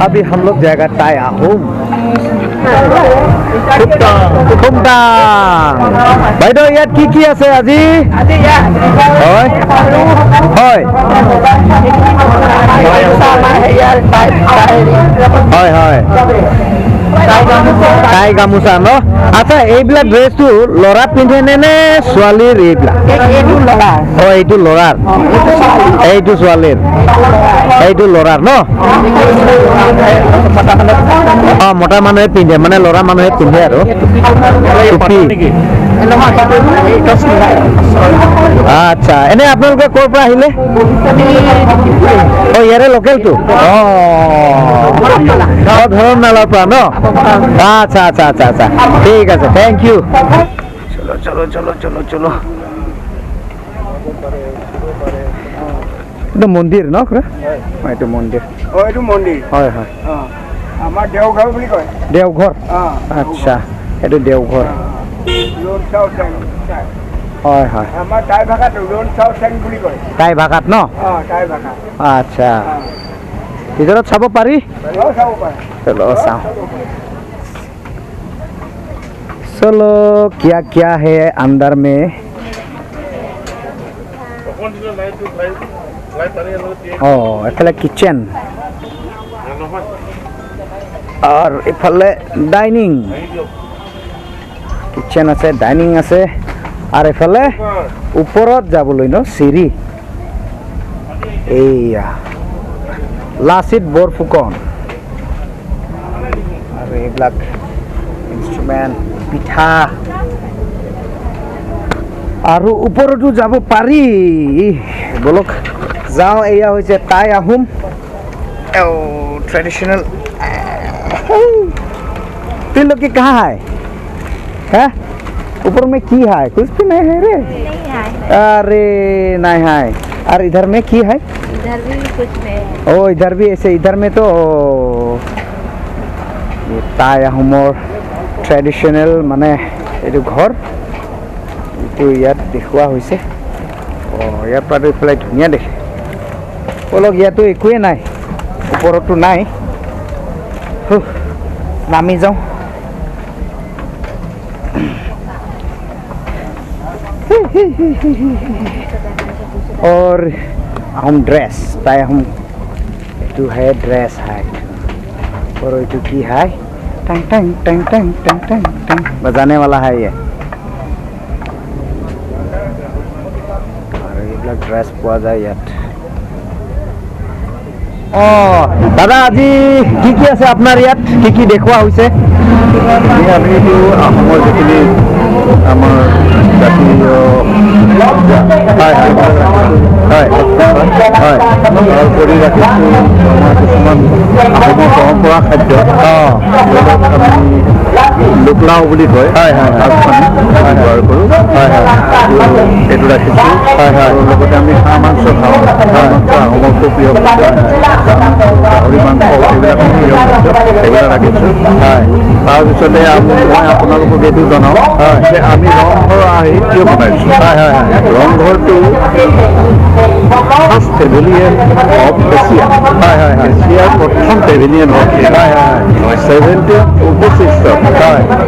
अभी हम लोग जाएगा टाई आहोम খুমটাং। বাইদেউ, ইয়াত কি কি আছে আজি? হয় হয় হয় হয়, তাই গামোচা ন। আচ্ছা, এইবিলাক ড্ৰেছটো ল'ৰা পিন্ধে নে নে ছোৱালীৰ এইবিলাক? অ, এইটো ল'ৰাৰ, এইটো ছোৱালীৰ, এইটো ল'ৰাৰ ন? অ, মতা মানুহে পিন্ধে, মানে ল'ৰা মানুহে পিন্ধে। আৰু টুপি। আচ্ছা, এনে আপোনালোকে ক'ৰ পৰা আহিলে? অ, ইয়াৰে লোকেলটো? অ অ, ধৰমনালাৰ পৰা ন? আচ্ছা আচ্ছা আচ্ছা আচ্ছা, ঠিক আছে, thank U. চলো চলো চলো চলো চলো। এইটো মন্দিৰ ন খুৰা? অ, এইটো মন্দিৰ। অ, এইটো মন্দিৰ। হয় হয়। অ, আমাৰ দেওঘৰ বুলি কয়। দেওঘৰ। অ। আচ্ছা, এইটো দেওঘৰ। লোন চাও চেং। হয় হয়। আমাৰ টাই ভাষাত লোন চাও চেং বুলি কয়। টাই ভাষাত ন? অ, টাই ভাষা। আচ্ছা, ভিতৰত চাব পাৰি? অ, চাব পাৰে। চলো চাওঁ। चलो, क्या क्या है अंदर में? অ, এফালে কিচেন আৰু ইফালে ডাইনিং। কিচেন আছে, ডাইনিং আছে আৰু এইফালে ওপৰত যাবলৈ ন চিৰি। এইয়া লাচিত বৰফুকন আৰু এইবিলাক ইনষ্ট্ৰুমেণ্ট, পিঠা। আৰু ওপৰতো যাব পাৰি, বলক যাওঁ। এয়া হৈছে টাই আহোম ट्रेडिशनल। तीन लोग के कहाँ है? है ऊपर में की है? कुछ भी नहीं है रे। नहीं है। अरे, नहीं है। और इधर में की है? इधर भी कुछ नहीं है। ओ, इधर भी ऐसे। इधर में तो ये টাই আহোমৰ ট্ৰেডিশ্যনেল, মানে এইটো ঘৰ, এইটো ইয়াত দেখুওৱা হৈছে। অঁ, ইয়াৰ পৰাতো এইফালে ধুনীয়া দেখে। বলক, ইয়াতো একোৱেই নাই, ওপৰতো নাই। হুহ, নামি যাওঁ। और আহোম ড্ৰেছ, টাই আহোম এইটো হে ড্ৰেছ है। और এইটো কি है? टंग टंग टंग टंग टंग टंग टंग बजाने वाला है ये। আৰু এইবিলাক ড্ৰেছ পোৱা যায় ইয়াত। অ দাদা, আজি কি কি আছে আপোনাৰ ইয়াত? কি কি দেখুওৱা হৈছে? আমি এইটো আহোমৰ যিখিনি আমাৰ জাতীয় হয় হয় হয় হয় তাৰোপৰি ৰাখিছোঁ আমাৰ কিছুমান আহোমৰ পৰম্পৰা খাদ্য। ধৰি লওক, আমি লোকলাও বুলি কয়। হয়, হয়, হয়। সাজপানী ব্যৱহাৰ কৰোঁ। হয় হয় এইটো ৰাখিছোঁ। হয়, হয়। আৰু লগতে আমি হাঁহ মাংস খাওঁ। হাঁহ মাংস আহোমৰ খুব প্ৰিয় খাদ্য। হাঁহ মাংস, গাহৰি মাংস, এইবিলাক আমাৰ প্ৰিয় খাদ্য, সেইবিলাক ৰাখিছোঁ। তাৰপিছতে মই আপোনালোকক এইটো জনাওঁ যে আমি ৰংঘৰ আহি কিয় বনাইছোঁ। হয় হয় হয় ৰংঘৰটো ফাৰ্ষ্ট পেভিলিয়ন অফ এছিয়া। হয় হয় হয় এছিয়াৰ প্ৰথম পেভিলিয়ন হয়। হয় হয় 1746ত। হয়।